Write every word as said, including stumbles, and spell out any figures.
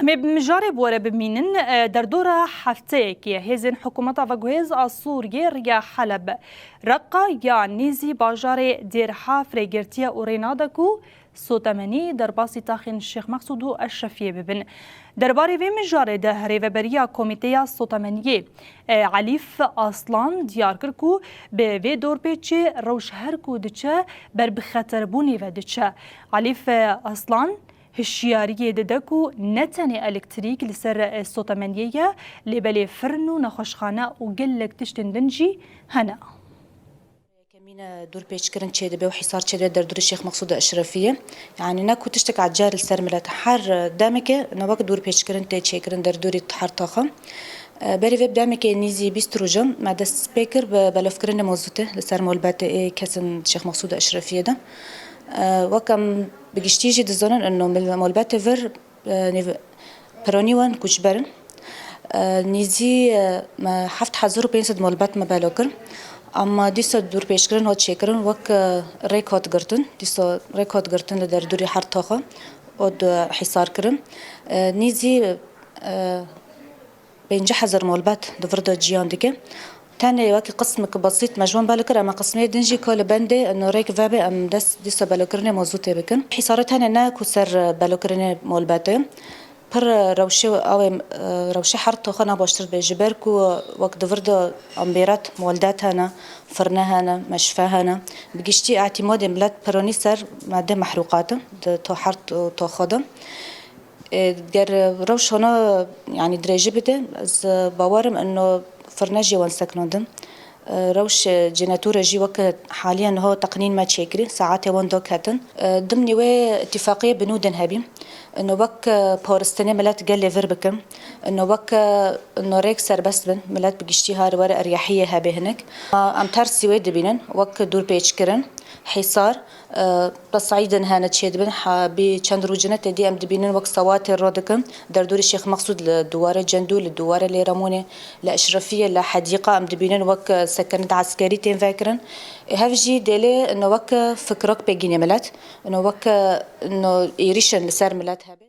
Ê bi mijarê bi we re bimînin, e, derdora hefteyekê hêzên hikûmeta veguhêz a Sûriyê riya Heleb, Reqa ya nêzî bajarê Dêr Hafrê girtiye û rê nade ku sotemenî derbasî taxên Şêx Meqsûd û Eşrefiyê bibin. Derbarê vê mijarê de rêveberiya Komîteya Sotemeniyê, e, Elîf Aslan diyar kir ku bi vê dorpêçê rewş her ku diçe ber bi xeterbûnê ve diçe. Elîf Aslan hişyariyê dide ku ne tenê elektrîk li ser, e, sotemeniyê ye, lê belê firn û nexweşxane û gelek tiştên din jî hene. Yekemîn e, dûrpêçkirin çêdibe û hîsar çêdibe derdorê Şêx Meqsûd Eşrefiyê. Yanî ne ku tiştek ecer li ser milet. Her, e, demeke ne wek dûrpêçkirin tê çêkirin derdorî her taxa. E, berî vê bi demeke nîzî bîst rojan me dest pê kir bi belavkirinê mozûtê li ser molbetê ê kesin Şêx Meqsûd Eşrefiyê de. E, wek em bi giştî jî dizanin ino mil-, molbetê vir, e, nêv-, piranî wan koçber in. E, nîzî, e, me heft hezar û pênc sed molbet me belo kir. Ama dîsa dûrpêçkirin hat çêkirin, wek, e, rêk hat girtin. Dîsa rêk hat girtin li derdorî her taxa û di hîsar kirin. E, nîzî, e, pêncî hezar molbet di vir de ciyan dike. Tenê wekî qismek besît me ji wan belo kir, ema qismê din jî ka li bendê ino rêk vebe em dest dîsa belokirinê mozûtê bikin. Hîsarê tenê ne ku ser belokirinê molbetê. Pir rewşê awê, rewşê her toxana baştir be. Ji ber ku wek di vir de ambêret, moldet hene, firne hene, meşfe hene. Bi giştî îtîmadê milet piranî ser madde mehrûqat e di to her to-, toxa de. E, ger rewş hona, yanî dirêjî bide, ez bawerim ino firne jî wan seknandin. E, rewş, e, jeneratore jî wek haliyen niha teqnîn me çêkirî, saetê wan daketin. E, dimnî wê îtîfaqiyê bi nû din hebî. Ino wek, e, paristinê milet gelê vir bikin. Ino wek, e, ino rêk serbest bin, milet bi giştî har were eryahiyê hebe hinek. Em tersî wê dibînin, wek dûrpêçkirin, hîsar, e, Qesaydin hene çêdibin, ha, bi çend rojine tedî em dibînin wek sewatê radikin. Derdorî Şêx Meqsûd li dûwarê Cendû, li dûwarê Lêremonê, li Eşrefiyê, li Hedîqa em dibînin wek, e, sekenit eskerî tên vekirin. E, hev jî dêlê ino wek, e, fikrak pêgînê milet, ino wek, e, ino êrîşin li ser milet hebe.